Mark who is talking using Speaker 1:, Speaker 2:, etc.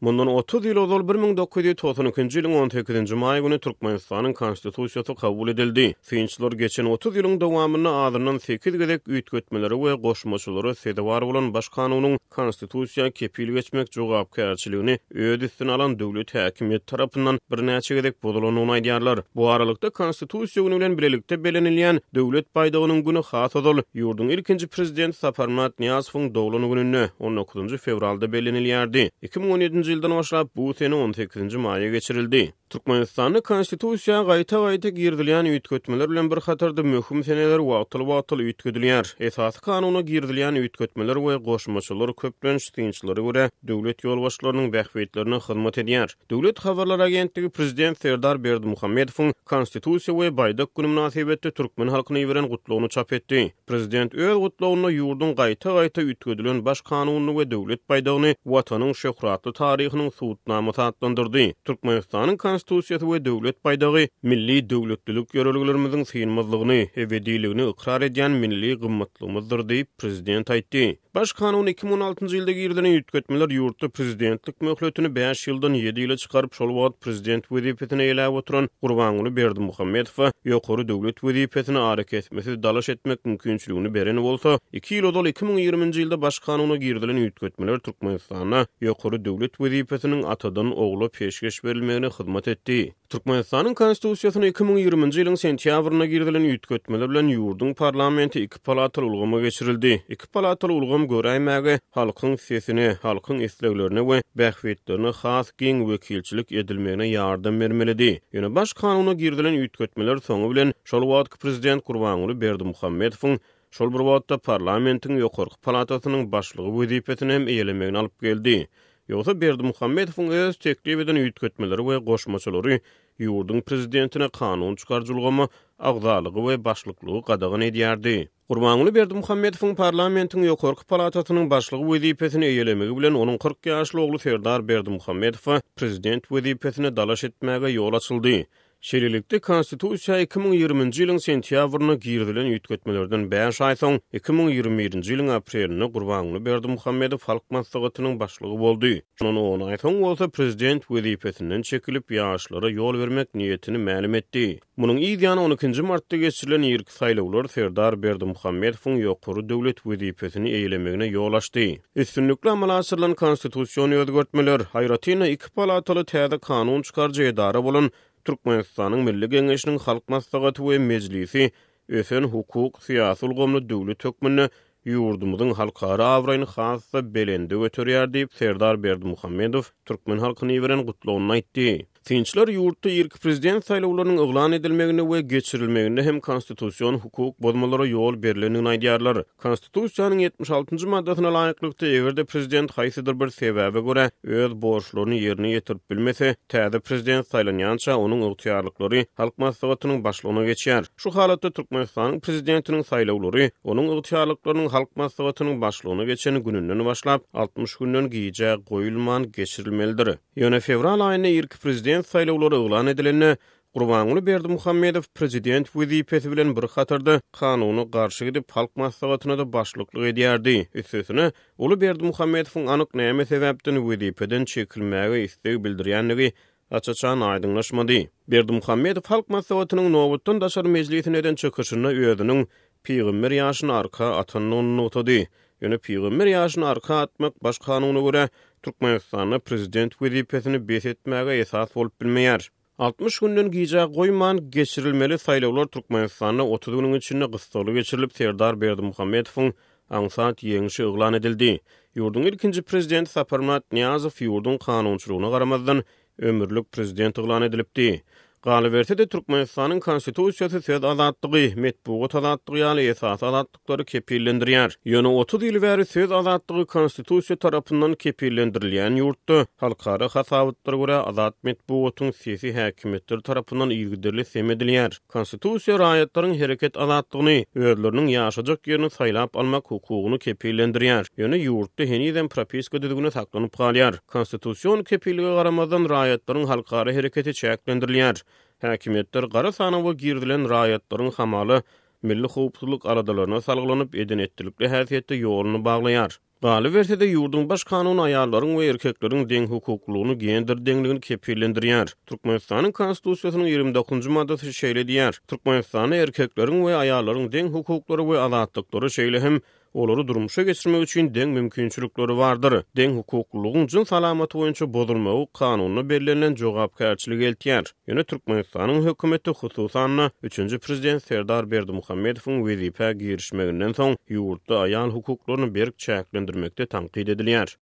Speaker 1: Mundan 30 ýyl ozal, 1992-nji ýylyň on sekizinji maý güni Türkmenistanyň Konstitusiýasy kabul edildi. Synçylar geçen 30 ýylyň dowamynda azyndan sekiz gezek üýtgetmelere we goşmaçalara sezewar bolan Baş kanunyň Konstitusiýa kepil geçmek jogapkärçiligini öz üstüne alan döwlet häkimiýeti tarapyndan birnäçe gezek bozulandygyny aýdýarlar. Bu aralykda, Konstitusiýa güni bilen bilelikde bellenilýän Döwlet baýdagynyň güni has ozal, ýurduň ilkinji Prezidenti Saparmyrat Nyýazowyň doglan gününde, on dokuzynjy fewralda bellenilýärdi. 2017-nji ýyldan başlap, bu sene on sekizinji maýa geçirildi. Türkmenistanda Konstitusiýa gaýta-gaýta girizilýän üýtgetmeler bilen bir hatarda möhüm seneler wagtal-wagtal üýtgedilýär. Esasy Kanuna girizilýän üýtgetmeler we goşmaçalar köplenç synçylara görä döwlet ýolbaşçylarynyň bähbitlerine hyzmat edýär. Döwlet habarlar agentligi prezident Serdar Berdimuhamedowyň Konstitusiýa we Baýdak güni mynasybetli türkmen halkyna iberen gutlagyny çap etdi. Prezident öz gutlagynda ýurduň gaýta-gaýta üýtgedilen Baş Kanunyny we Döwlet baýdagyny Watanyň şöhratly taryhynyň subutnamasy atlandyrdy. Türkmenistanyň Konstitusiýasy we Döwlet baýdagy milli döwletlilik ýörelgelerimiziň synmazlygyny, ebediligini ykrar edýän milli gymmatlygymyzdyr diýip, prezident aýtdy. Baş Kanuna 2016-njy ýylda girizilen üýtgetmeler ýurtda prezidentlik möhletini bäş ýyldan ýedi ýyla çykaryp, şol wagt prezident wezipesini eýeläp oturan Gurbanguly Berdimuhamedowa ýokary döwlet wezipesine arakesmesiz dalaş etmek mümkinçiligini beren bolsa, iki ýyl ozal 2020-nji ýylda Baş Kanuna girizilen üýtgetmeler Türkmenistanda ýokary döwlet wezipesiniň atadan ogla peşgeş berilmegine hyzmat etdi. Türkmenistanyň Konstitusiýasyna 2020-nji ýylyň sentýabrynda girizilen üýtgetmeler bilen ýurduň parlamenti iki palataly ulgama geçirildi. Iki palataly ulgam göräýmäge halkyň sesine, halkyň isleglerine we bähbitlerine has giň wekilçilik edilmegine ýardam bermelidi. Ýöne Baş kanuna girizilen üýtgetmeler soňy bilen şol wagtky prezident Gurbanguly Berdimuhamedowyň şol bir wagtda parlamentiň ýokarky palatasynyň başlygy wezipesini hem eýelemegine alyp geldi. Ýogsa Berdimuhamedowyň öz teklip eden üýtgetmeleri we goşmaçalary ýurduň prezidentine kanun çykaryjy ulgama agzalygy we başlyklygy gadagan edýärdi. Gurbanguly Berdimuhamedowyň parlamentiň ýokarky palatasynyň başlygy wezipesini eýelemegi bilen onuň 40 ýaşly ogly Serdar Berdimuhamedowa prezident wezipesine dalaş etmäge ýol açyldy. Şeýlelikde, Konstitusiýa 2020-nji ýylyň sentýabrynda girizilen üýtgetmelerden bäş aý soň, 2021-nji ýylyň aprelinde Gurbanguly Berdimuhamedow Halk Maslahatynyň başlygy boldy. Şondan on aý soň bolsa prezident wezipesinden çekilip, ýaşlara ýol bermek niýetini mälim etdi. Munuň yz ýany on ikinji martda geçirilen irki saýlawlar Serdar Berdimuhamedowyň ýokary döwlet wezipesini eýelemegine ýol açdy. Üstünlikli amala aşyrylan konstitusion özgertmeler, aýratyn-da, iki palataly täze kanun çykaryjy edara bolan Türkmenistanyň Milli Geňeşiniň Halk Maslahaty we Mejlisi ösen hukuk, syýasy ulgamly döwlet hökmünde ýurdumyzyň halkara abraýyny has-da belende göterýär diýip, Serdar Berdimuhamedow türkmen halkyna iberen gutlagynda aýtdy. Synçylar ýurtda irki prezident saýlawlarynyň yglan edilmeginde we geçirilmeginde hem konstitusion hukuk bozmalara ýol berlendigini aýdýarlar. Konstitusiýanyň 76-njy maddasyna laýyklykda, eger-de prezident haýsydyr bir sebäbe görä öz borçlaryny ýerine ýetirip bilmese, täze prezident saýlanýança onuň ygtyýarlyklary Halk Maslahatynyň başlygyna geçýär. Şu halatda Türkmenistanyň Prezidentiniň saýlawlary onuň ygtyýarlyklarynyň Halk Maslahatynyň başlygyna geçen gününden başlap, 60 günden gijä goýulman geçirilmelidir. Ýöne fewral aýynda irki prezident saýlawlary yglan edilende, Gurbanguly Berdimuhamedow prezident wezipesi bilen bir hatarda kanuna garşy gidip, Halk Maslahatyna-da başlyklyk edýärdi. Üstesine, uly Berdimuhamedowyň anyk näme sebäpden wezipeden çekilmäge isleg bildirýändigi aç-açan aýdyňlaşmady. Berdimuhamedow Halk Maslahatynyň nobatdan daşary mejlisinde eden çykyşynda özüniň pygamber ýaşyny arka atandygyny nygtady. Ýöne pygamber ýaşyny arka atmak Baş kanuna görä, Türkmenistanda prezident wezipesini bes etmäge esas bolup bilmeýär. 60 günden gijä goýman geçirilmeli saýlawlar Türkmenistanda 30 günüň içinde gyssagly geçirilip, Serdar Berdimuhamedowyň aňsat ýeňşi yglan edildi. Ýurduň ilkinji prezidenti Saparmyrat Nyýazow ýurduň kanunçylygyna garamazdan, ömürlik prezident yglan edilipdi. Galyberse-de, Türkmenistanyň Konstitusiýasy söz azatlygy, metbugat azatlygy ýaly esasy azatlyklary kepillendirýär. Ýöne 30 ýyl bäri söz azatlygy Konstitusiýa tarapyndan kepillendirilýän ýurtda, halkara hasabatlara görä, azat metbugatyň sesi häkimiýetler tarapyndan yzygiderli sem edilýär. Konstitusiýa raýatlaryň hereket azatlygyny, özleriniň ýaşajak ýerini saýlap almak hukugyny kepillendirýär. Ýöne ýurtda henizem propiska düzgüni saklanyp galýar. Konstitusion kepillige garamazdan, raýatlaryň halkara hereketi çäklendirilýär. Häkimiýetler gara sanawa girizilen raýatlaryň hamala milli howpsuzlyk aladalaryna salgylanyp, eden-etdilikli häsiýetde ýoluny baglaýar. Galyberse-de, ýurduň Baş kanuny aýallaryň we erkekleriň deňhukuklylygyny, gender deňligini kepillendirýär. Türkmenistanyň Konstitusiýasynyň 29-njy maddasy şeýle diýýär, Türkmenistanda erkekleriň we aýallaryň deň hukuklary we azatlyklary, şeýle hem olary durmuşa geçirmek üçin deň mümkinçilikleri bardyr. Deň hukuklylygyň jyns alamaty boýunça bozulmagy kanunda bellenilen jogapkärçilige eltýär. Ýöne Türkmenistanyň hökümeti, hususan-da, üçünji prezident Serdar Berdimuhamedowyň wezipä girişmeginden soň, ýurtda aýal hukuklaryny berk çäklendirmekde tankyt edilýär.